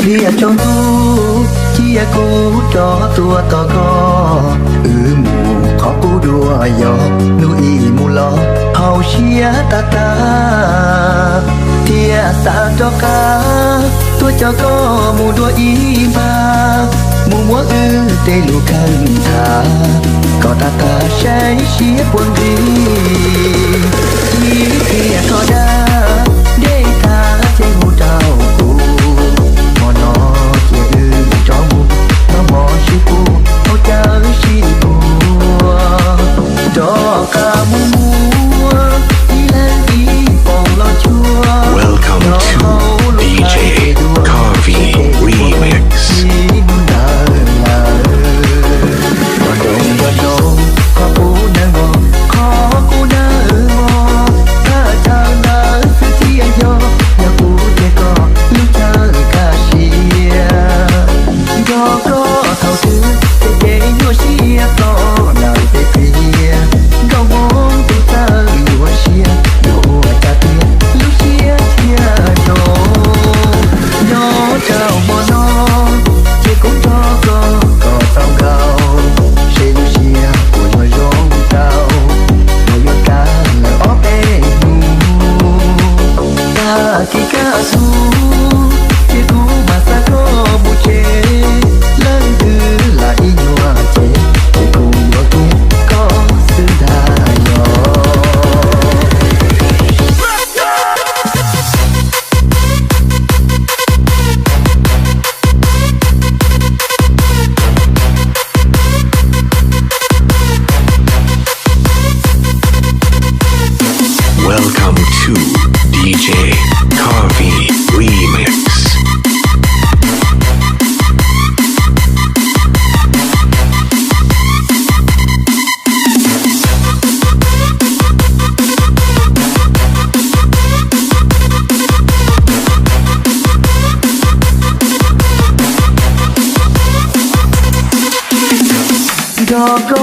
Tiaj tsaus ntuj cia kuv rov tuaj tos koj, wb mus qhov qub dua yog hnub ib mus los haum siab tag tag, thiaj xav rov qab tuaj coj koj mus dua ib npag, mus muab wb tej lus kawg tham kom tag tag saib seb puas nqis. Ib pliag koj dag dej tag ces hu rau kuv, hmo no cia wb rov mus, noj mov sib pub, haus cawv sib puag, rov qab mus muab ib leeg ib poom los cuag, rau hauv lub khav es dua, seb puas mus ib hnub ntawd lawm. Nco ntsoov nco ntsoov qhov kuv nawb mog, qhov kuv nawb mog, thaj chaw ntawd xwb thiaj yog, yog kuv thiab koj lub chaw kaj siab. Nrog koj thaum twg ces ces nyuaj siab txog lawm pes pliag, nkauj hmoob tus txawj nyuaj siab, yuav ua cas tiag lub siab thiaj zoo. Nyob rau hmo no ces kuv nrog koj kom tau nkaus, seb lub siab puas yuav zoo tau, puas yuav kaj lawm ob peb hnub. Tag kis kaj ntug ces kuv mam xa koj mus tsev, leej twg lam ib nyuag ces, ces kuv yuav kiag koj xwb ntag yog. Welcome to D J Coffee Remix. Nrog koj